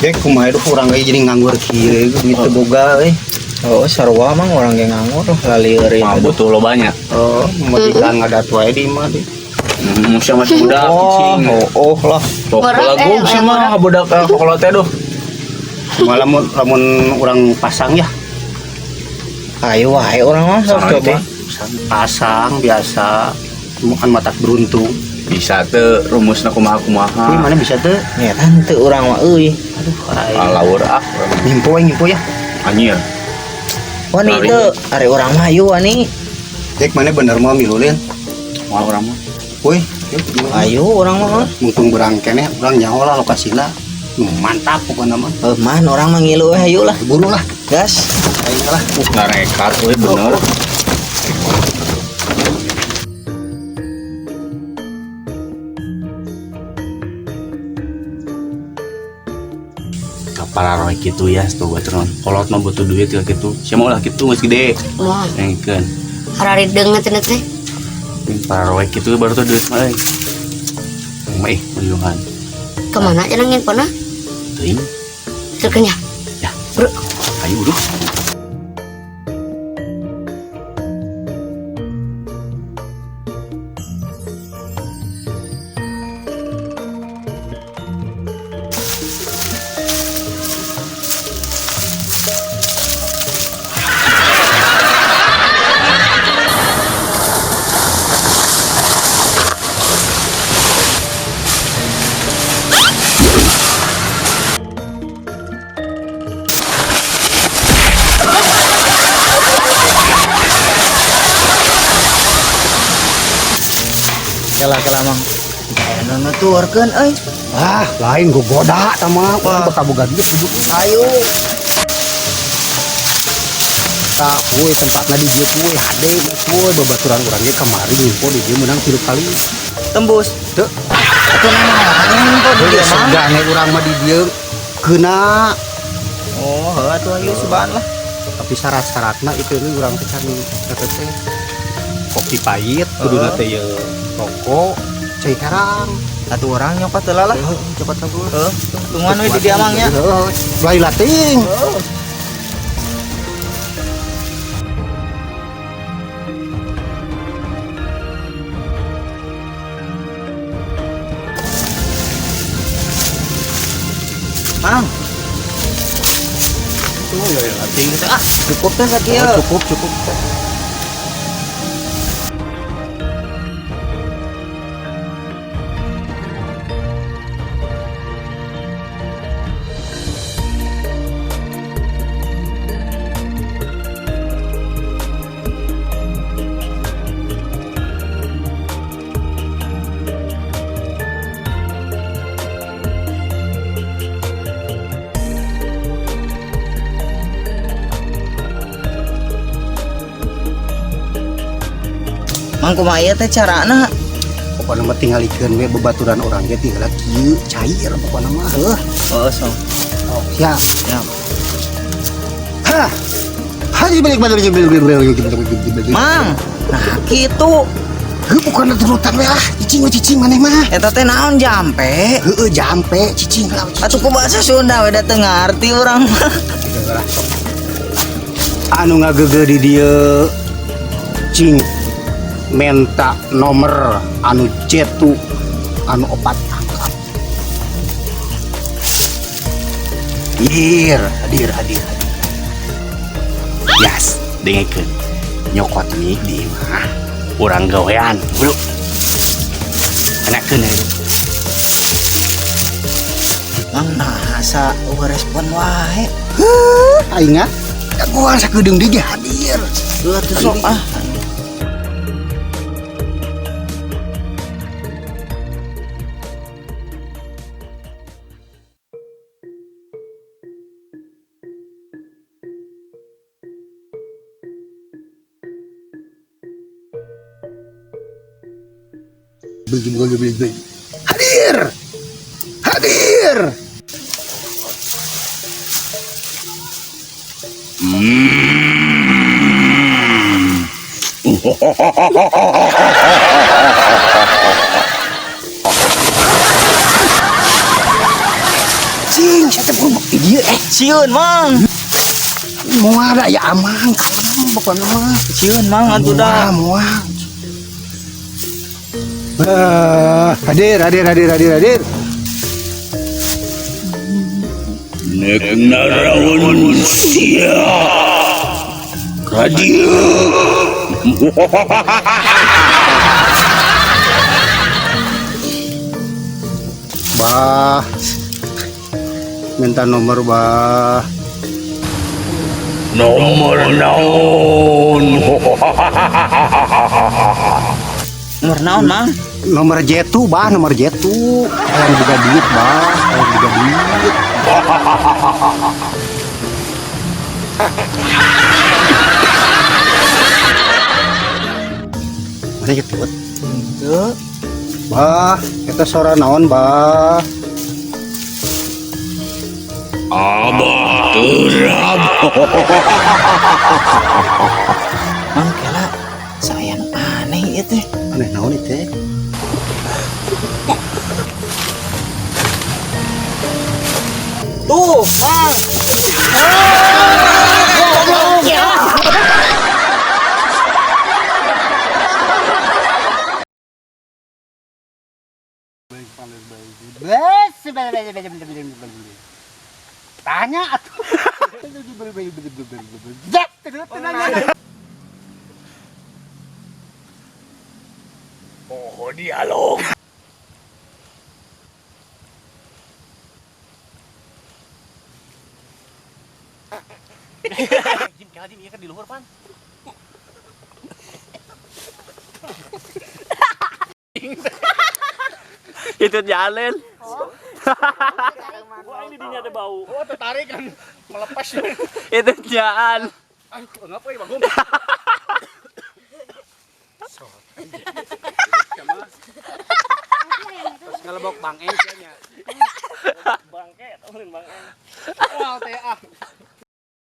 Dek kumaha duh urang ge jadi nganggur kieu duit teu boga euy. Oh, sarua mang urang ge nganggur lalieur Mah butuh lo banyak. Oh, majikan ngadat wae di imah deh. Musia masih muda, Oh, cicing. oh, oh lah. Sok Borak, lagu sih mah budak kolot teh duh. Kumaha lamun lamun urang pasang ya. Ayo wae urang mah sok Saha coba. teh? Pasang biasa bukan matak beruntung. Bisa teu rumusna kumaha Wih, kumaha. mana bisa tuh? Nya teu urang mah euy. Aduh, aing. Ah, laur ah. Ngimpo we ngimpo ya. Anjir. Wani Lari. teu, ari urang mah ayo wani. Dek mana bener mau milu lin? Moal urang mah. Wih, Ayo urang mah. mumpung berang keneh urang nyaho lah lokasina. Nu mantap pokokna mah. Eh, man urang mah ngilu we hayu lah. Buru lah, Gas. aing lah. Ngarekat euy bener. Kapala roy kitu ya, tuh baturan. Kolot mah butuh duit ya kitu. Sia mah ulah kitu geus gede. Moal. Engkeun. Harari deungeut cenah teh. Para roy kitu baru tuh duit mah euy. Mah ih, uyuhan. Kemana cenah nginpona? Teuing. Terkeun ya. Ya. Bro, Ayo udah. Kela kela mang. Aya nu nuturkeun euy. Ah, lain gua goda tama, urang bakal boga duit hidup. Ayo. Tah, kuy tempatna di dieu kuy, hade kuy babaturan urang ge kamari ngimpo di dieu meunang 3 kali. Tembus. Teu. Atuh naon ngimpo di dieu mang. Segane urang mah di dieu keuna. Oh, heuh atuh ayo suban lah. Tapi syarat-syaratna itu ini urang teh can eta teh kopi pahit kuduna teh ye rokok cai herang. Atuh urang nyokot heula lah. Heuh, cepat lah bro. Heuh, tungguan we di dieu mang nya. Heuh, lain lating. Mang, Tuh, ya lating teh ah. cukup teh sakieu. Oh, cukup cukup. Mang kumaha ieu teh carana? Pokokna mah tingalikeun we babaturan urang ge tinggal kieu cair pokokna mah heuh. Oh, sok. Oh, siap. Siap. Hah. Haji balik balik balik balik balik balik balik. Mang, nah kitu. Heuh bukan turutan we ah, cicing we cicing maneh mah. Eta teh naon jampe? Heueuh jampe cicing lah cicing. Atuh ku bahasa Sunda we da teu ngarti urang mah. Lah, sok. Anu ngagegeu di dieu cing menta nomor anu cetu anu 4 angka. Hadir, hadir, hadir, hadir. Yas, dengekeun. Nyokot nih di imah. Urang gawean, bro. Enakeun ya. Mang nah asa eueuh respon wae. Heuh, aing ah. Jagoan sakedeung deui ge hadir. Heuh atuh sok ah. Beli. Hadir. Hadir. Cing, Eta bukan bukti dia Sieun, Mang. Moal da ya amang kalem pokoknya mah. Sieun, Mang, atuh da. Moal. Hadir, hadir, hadir, hadir, hadir. Nek naraon sia. Ka dieu. Bah. Minta nomor, Bah. Nomor naon? Nomor naon, Mang? Nomor jetu, Bah, nomor jetu. Hayang boga duit, Bah. Hayang boga duit. Mana gitu? Henteu. Bah, eta sora naon, Bah? Abah terap. Mang kela saya nu aneh ieu teh. Aneh naon ieu teh? Tuh, Mang. Tanya atuh. Oh, dialog. Jim, kela Jim, ieu kan di luhur pan. Itu jalan. Wah, ini dinya ada bau. Oh, tertarik kan melepas. Itu jalan. Aduh, ngapa ya, Bang? Terus ngelebok Bang Eng nya. Bangke, tolong bangke. Wah, teh ah.